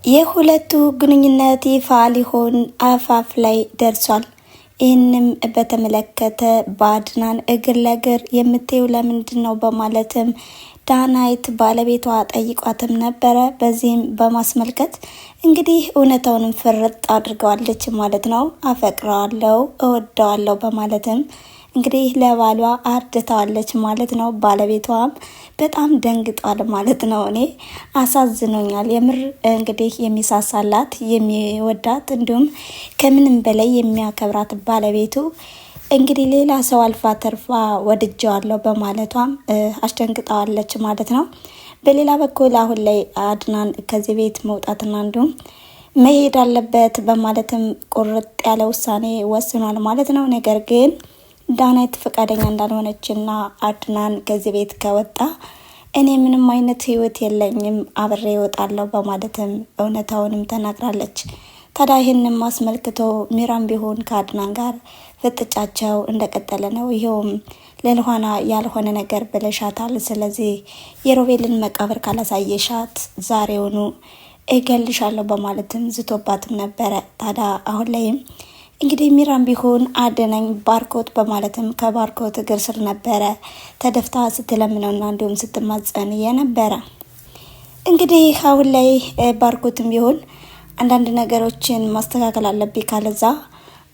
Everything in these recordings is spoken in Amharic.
የሁለቱ ግንኙነት ይፋ ሊሆን አፋፍ ላይ ደርሷል። ይህንም በተመለከተ በአድናን እግር ለእግር የምትየው ለምንድን ነው በማለትም ዳናይት ባለቤቷ ጠይቋትም ነበረ። በዚህም በማስመልከት እንግዲህ እውነታውንም ፍርጥ አድርገዋለች ማለት ነው። አፈቅረዋለሁ፣ እወደዋለሁ በማለትም እንግዲህ ለባሏ አርድተዋለች ማለት ነው። ባለቤቷም በጣም ደንግጧል ማለት ነው። እኔ አሳዝኖኛል የምር እንግዲህ የሚሳሳላት የሚወዳት እንዲሁም ከምንም በላይ የሚያከብራት ባለቤቱ እንግዲህ ሌላ ሰው አልፋ ተርፋ ወድጀዋለሁ በማለቷም አስደንግጠዋለች ማለት ነው። በሌላ በኩል አሁን ላይ አድናን ከዚህ ቤት መውጣትና እንዲሁም መሄድ አለበት በማለትም ቁርጥ ያለ ውሳኔ ወስኗል ማለት ነው። ነገር ግን ዳናይት ፈቃደኛ እንዳልሆነችና አድናን ከዚህ ቤት ከወጣ እኔ ምንም አይነት ህይወት የለኝም አብሬ እወጣለሁ በማለትም እውነታውንም ተናግራለች። ታዲያ ይህንም አስመልክቶ ሚራም ቢሆን ከአድናን ጋር ፍጥጫቸው እንደቀጠለ ነው። ይኸውም ለልኋና ያልሆነ ነገር ብለሻታል። ስለዚህ የሮቤልን መቃብር ካላሳየሻት ዛሬውኑ እገልሻለሁ በማለትም ዝቶባትም ነበረ። ታዲያ አሁን ላይም እንግዲህ ሚራም ቢሆን አድነኝ ባርኮት በማለትም ከባርኮት እግር ስር ነበረ ተደፍታ ስትለምነውና እንዲሁም ስትማጸን የነበረ። እንግዲህ አሁን ላይ ባርኮትም ቢሆን አንዳንድ ነገሮችን ማስተካከል አለብኝ፣ ካለዛ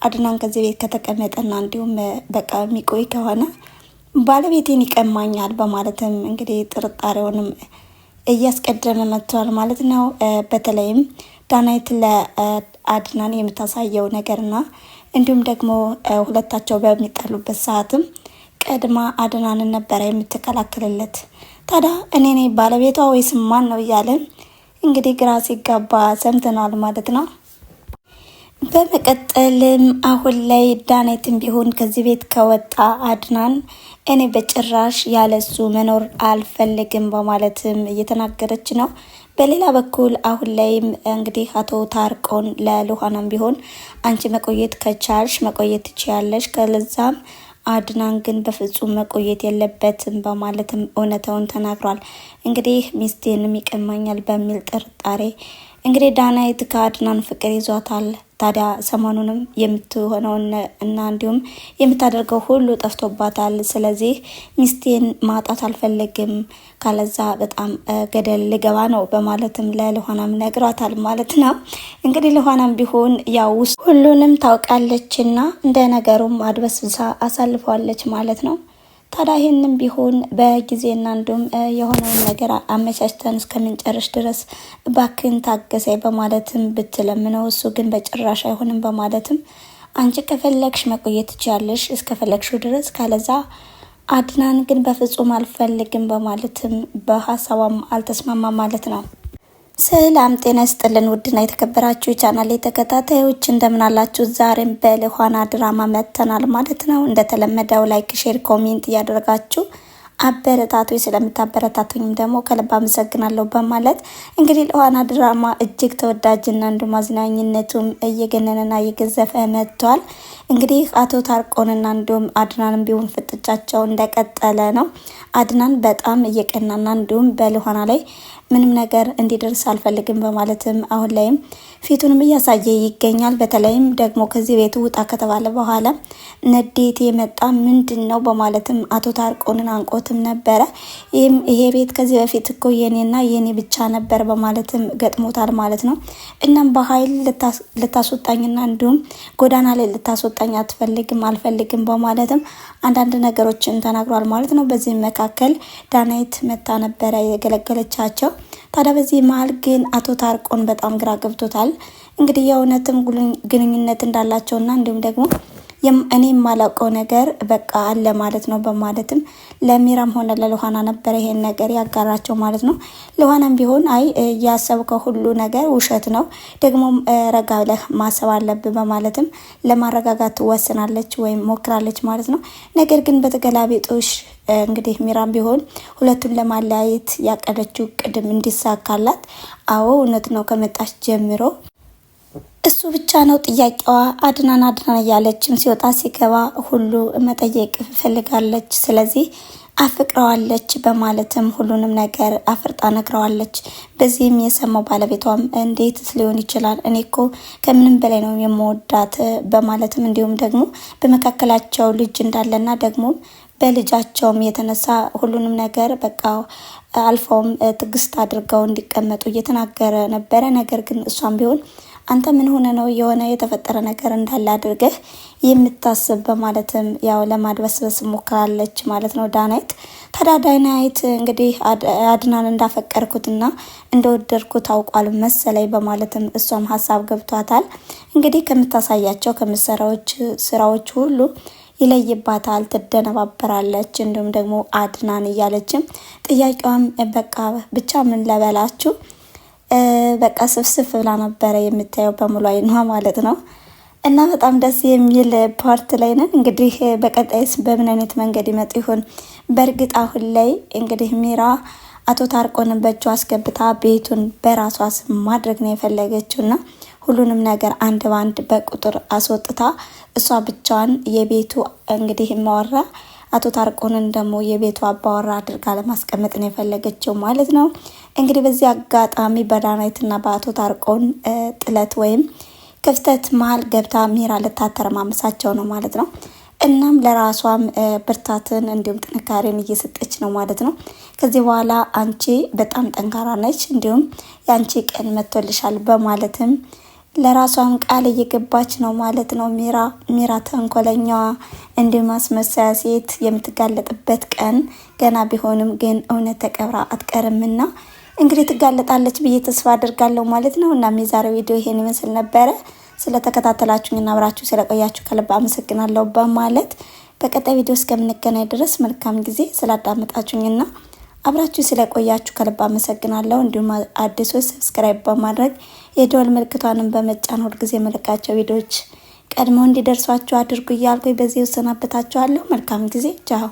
አድናን ከዚህ ቤት ከተቀመጠና እንዲሁም በቃ የሚቆይ ከሆነ ባለቤቴን ይቀማኛል በማለትም እንግዲህ ጥርጣሬውንም እያስቀደመ መጥቷል ማለት ነው። በተለይም ዳናይት ለአድናን የምታሳየው ነገርና እንዲሁም ደግሞ ሁለታቸው በሚጣሉበት ሰዓትም ቀድማ አድናንን ነበረ የምትከላከልለት። ታዲያ እኔ ነኝ ባለቤቷ ወይስ ማን ነው እያለ እንግዲህ ግራ ሲጋባ ሰምተናል ማለት ነው። በመቀጠልም አሁን ላይ ዳናይትም ቢሆን ከዚህ ቤት ከወጣ አድናን እኔ በጭራሽ ያለሱ መኖር አልፈልግም በማለትም እየተናገረች ነው። በሌላ በኩል አሁን ላይም እንግዲህ አቶ ታርቆን ለልኋናም ቢሆን አንቺ መቆየት ከቻልሽ መቆየት ትችያለሽ፣ ከለዛም አድናን ግን በፍጹም መቆየት የለበትም በማለትም እውነታውን ተናግሯል። እንግዲህ ሚስቴንም ይቀማኛል በሚል ጥርጣሬ እንግዲህ ዳናይት ከአድናን ፍቅር ይዟታል። ታዲያ ሰሞኑንም የምትሆነውን እና እንዲሁም የምታደርገው ሁሉ ጠፍቶባታል። ስለዚህ ሚስቴን ማጣት አልፈለግም፣ ካለዛ በጣም ገደል ልገባ ነው በማለትም ለልኋናም ነግሯታል ማለት ነው። እንግዲህ ልኋናም ቢሆን ያው ውስጥ ሁሉንም ታውቃለችና እንደ ነገሩም አድበስብሳ አሳልፈዋለች ማለት ነው። ታዲያ ይህንም ቢሆን በጊዜና እንዲሁም የሆነውን ነገር አመቻችተን እስከምንጨርስ ድረስ እባክህን ታገሳይ በማለትም ብትለምነው እሱ ግን በጭራሽ አይሆንም በማለትም አንቺ ከፈለግሽ መቆየት ትችያለሽ እስከፈለግሽው ድረስ ካለዛ አድናን ግን በፍጹም አልፈልግም በማለትም በሀሳቧም አልተስማማ ማለት ነው። ሰላም ጤና ይስጥልን። ውድና የተከበራችሁ የቻናል ተከታታዮች እንደምን አላችሁ? ዛሬም በልኋና ድራማ መጥተናል ማለት ነው። እንደተለመደው like፣ share፣ comment እያደረጋችሁ አበረታቱ። ስለምታበረታቱኝም ደግሞ ከልብ አመሰግናለሁ በማለት እንግዲህ ልኋና ድራማ እጅግ ተወዳጅና እንዲሁም አዝናኝነቱም እየገነነና እየገዘፈ መጥቷል። እንግዲህ አቶ ታርቆንና እንዲሁም አድናንም ቢሆን ፍጥጫቸው እንደቀጠለ ነው። አድናን በጣም እየቀናና እንዲሁም በልኋና ላይ ምንም ነገር እንዲደርስ አልፈልግም በማለትም አሁን ላይም ፊቱንም እያሳየ ይገኛል። በተለይም ደግሞ ከዚህ ቤት ውጣ ከተባለ በኋላ ንዴት የመጣ ምንድን ነው በማለትም አቶ ታርቆንን አንቆትም ነበረ። ይህም ይሄ ቤት ከዚህ በፊት እኮ የኔና የኔ ብቻ ነበር በማለትም ገጥሞታል ማለት ነው። እናም በኃይል ልታስወጣኝና እንዲሁም ጎዳና ላይ ልታስወጣኝ አትፈልግም አልፈልግም በማለትም አንዳንድ ነገሮችን ተናግሯል ማለት ነው። በዚህም መካከል ዳናይት መታ ነበረ የገለገለቻቸው። ታዲያ በዚህ መሀል ግን አቶ ታርቆን በጣም ግራ ገብቶታል። እንግዲህ የእውነትም ግንኙነት እንዳላቸውና እንዲሁም ደግሞ እኔ የማላውቀው ነገር በቃ አለ ማለት ነው በማለትም ለሚራም ሆነ ለልኋና ነበረ ይሄን ነገር ያጋራቸው ማለት ነው። ልኋናም ቢሆን አይ ያሰብከው ሁሉ ነገር ውሸት ነው፣ ደግሞ ረጋ ብለህ ማሰብ አለብህ በማለትም ለማረጋጋት ወስናለች ወይም ሞክራለች ማለት ነው። ነገር ግን በተገላቢጦሽ እንግዲህ ሚራም ቢሆን ሁለቱን ለማለያየት ያቀደችው ቅድም እንዲሳካላት፣ አዎ እውነት ነው ከመጣች ጀምሮ እሱ ብቻ ነው ጥያቄዋ። አድናን አድናን እያለችም ሲወጣ ሲገባ ሁሉ መጠየቅ ፈልጋለች። ስለዚህ አፍቅረዋለች በማለትም ሁሉንም ነገር አፍርጣ ነግረዋለች። በዚህም የሰማው ባለቤቷም እንዴትስ ሊሆን ይችላል? እኔ እኮ ከምንም በላይ ነው የምወዳት በማለትም እንዲሁም ደግሞ በመካከላቸው ልጅ እንዳለና ደግሞ በልጃቸውም የተነሳ ሁሉንም ነገር በቃ አልፈውም ትዕግስት አድርገው እንዲቀመጡ እየተናገረ ነበረ። ነገር ግን እሷም ቢሆን አንተ ምን ሆነ ነው የሆነ የተፈጠረ ነገር እንዳለ አድርገህ የምታስብ በማለትም ያው ለማድበስበስ ሞክራለች ማለት ነው ዳናይት። ታዲያ ዳናይት እንግዲህ አድናን እንዳፈቀርኩትና እንደወደድኩት ታውቋል መሰለኝ በማለትም እሷም ሀሳብ ገብቷታል። እንግዲህ ከምታሳያቸው ከምትሰራዎች ስራዎች ሁሉ ይለይባታል፣ ትደነባበራለች። እንዲሁም ደግሞ አድናን እያለችም ጥያቄዋም በቃ ብቻ ምን ለበላችሁ በቃ ስፍስፍ ብላ ነበረ የምታየው በሙሉ አይኗ ማለት ነው። እና በጣም ደስ የሚል part ላይ ነን። እንግዲህ በቀጣይስ በምን አይነት መንገድ ይመጡ ይሆን? በእርግጥ አሁን ላይ እንግዲህ ሚራ አቶ ታርቆንን በእጇ አስገብታ ቤቱን በራሷ ስም ማድረግ ነው የፈለገችው እና ሁሉንም ነገር አንድ በአንድ በቁጥር አስወጥታ እሷ ብቻዋን የቤቱ እንግዲህ የማወራ አቶ ታርቆንን ደግሞ የቤቱ አባወራ አድርጋ ለማስቀመጥ ነው የፈለገችው ማለት ነው። እንግዲህ በዚህ አጋጣሚ በዳናይትና በአቶ ታርቆን ጥለት ወይም ክፍተት መሀል ገብታ ሚራ ልታተረማምሳቸው ነው ማለት ነው። እናም ለራሷም ብርታትን እንዲሁም ጥንካሬን እየሰጠች ነው ማለት ነው። ከዚህ በኋላ አንቺ በጣም ጠንካራ ነች፣ እንዲሁም የአንቺ ቀን መጥቶልሻል በማለትም ለራሷም ቃል እየገባች ነው ማለት ነው። ሚራ ሚራ ተንኮለኛዋ እንዲሁም አስመሳያ ሴት የምትጋለጥበት ቀን ገና ቢሆንም ግን እውነት ተቀብራ አትቀርምና እንግዲህ ትጋለጣለች ብዬ ተስፋ አድርጋለሁ ማለት ነው። እናም የዛሬው ቪዲዮ ይሄን ይመስል ነበረ። ስለተከታተላችሁኝና አብራችሁ ስለቆያችሁ ከልብ አመሰግናለሁ በማለት በቀጣይ ቪዲዮ እስከምንገናኝ ድረስ መልካም ጊዜ። ስላዳመጣችሁኝና አብራችሁ ስለቆያችሁ ከልብ አመሰግናለሁ። እንዲሁም አዲሶች subscribe በማድረግ የደወል ምልክቷንም በመጫን ሁልጊዜ የምለቃቸው ቪዲዮዎች ቀድመው እንዲደርሷችሁ አድርጉ እያልኩኝ በዚህ እሰናበታችኋለሁ። መልካም ጊዜ። ቻው።